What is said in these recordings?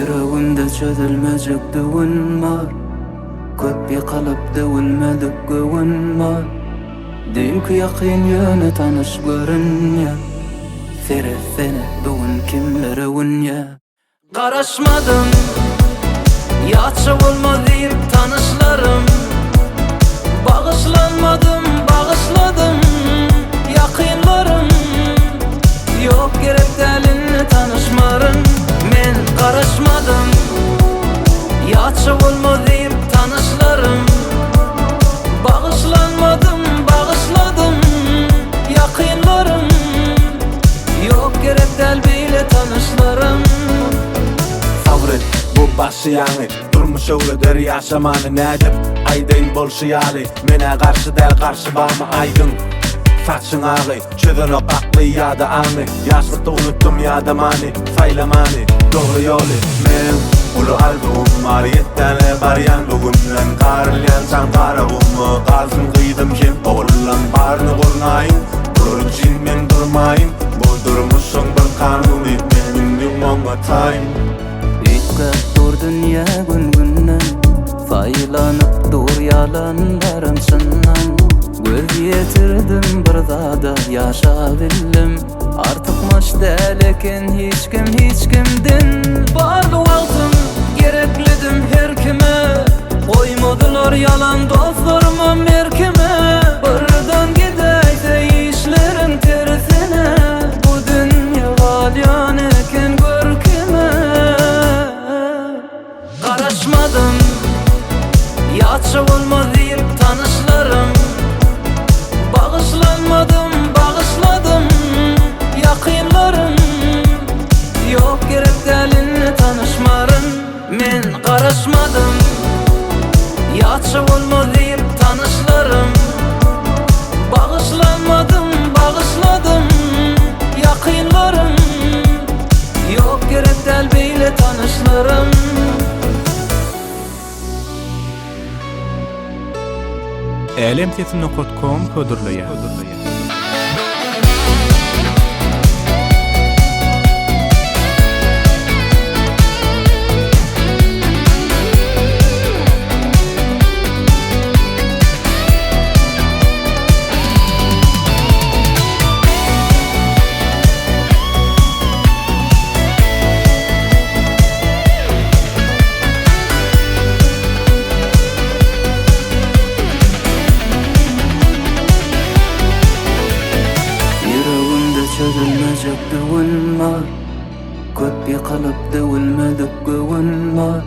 Ýüregimde çözülmejek düwün bar Köp ýykylyp döwülmedik göwün bar Düýnki ýakyn ýöne tanyş görünýär Seretsene bu gün kimler öwünýär Garaşmadym Ýatça bolmaz diýip tanyşlarym Bagyşlanmadym bagyşladym Ýakynlarym Ýok gerek däl indi tanyşmaryn Men garaşmadym Ýatça bolmaz diýip tanyşlarym Bagyşlanmadym bagyşladym Ýakynlarym Ýok gerek däl beýle tanyşlarym. Sabyr et, bu başy ýaňy Durmuş öwreder ýaşamany nädip Aýdaýyn bolşy ýaly Menä garşy däl garşy barmy aýdyň Saçyň agy, çözenok akly ýa-da aňy Ýaşlykda unutdym ýadamany, saýlamany Dogry ýoly Meň uly arzuwym bar ýetmäne barýan bu günden Garylýan çaň gara guma galsyn gyzym hem ogullam Baryny gurnaýyn, bular üçin men durmaýyn Bu durmuşyň bir kanuny, men indi oňa taýyn. Üýtgäp dur dünýä gün-günden, Saýlanyp dur ýalanlaram çyndan. Göz ýetirdim bir zada ýaşabildim, Artykmaç däl eken hiç kim hiç kimden. Barly wagtym gereklidim her kime, Goýmadylar ýalan dostlarymam erkime. Birden gidäýse işleriň tersine, Bu dünýe galýan eken görkime. Garaşmadym Ýatça bolmaz diýip tanyşlarym Bagyşlanmadym bagyşladym Ýakynlarym Ýok gerek däl indi tanyşmaryn Men garaşmadym Ýatça bolmaz diýip tanyşlarym Bagyşlanmadym bagyşladym Ýakynlarym Ýok gerek däl beýle tanyşlarym. Älem sesi nokat kom hödürleýär. Ýüregimde çözülmejek düwün bar Köp ýykylyp döwülmedik göwün bar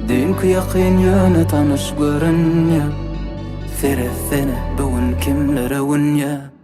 Düýnki ýakyn ýöne tanyş görünýär Seretsene bu gün kimler öwünýär.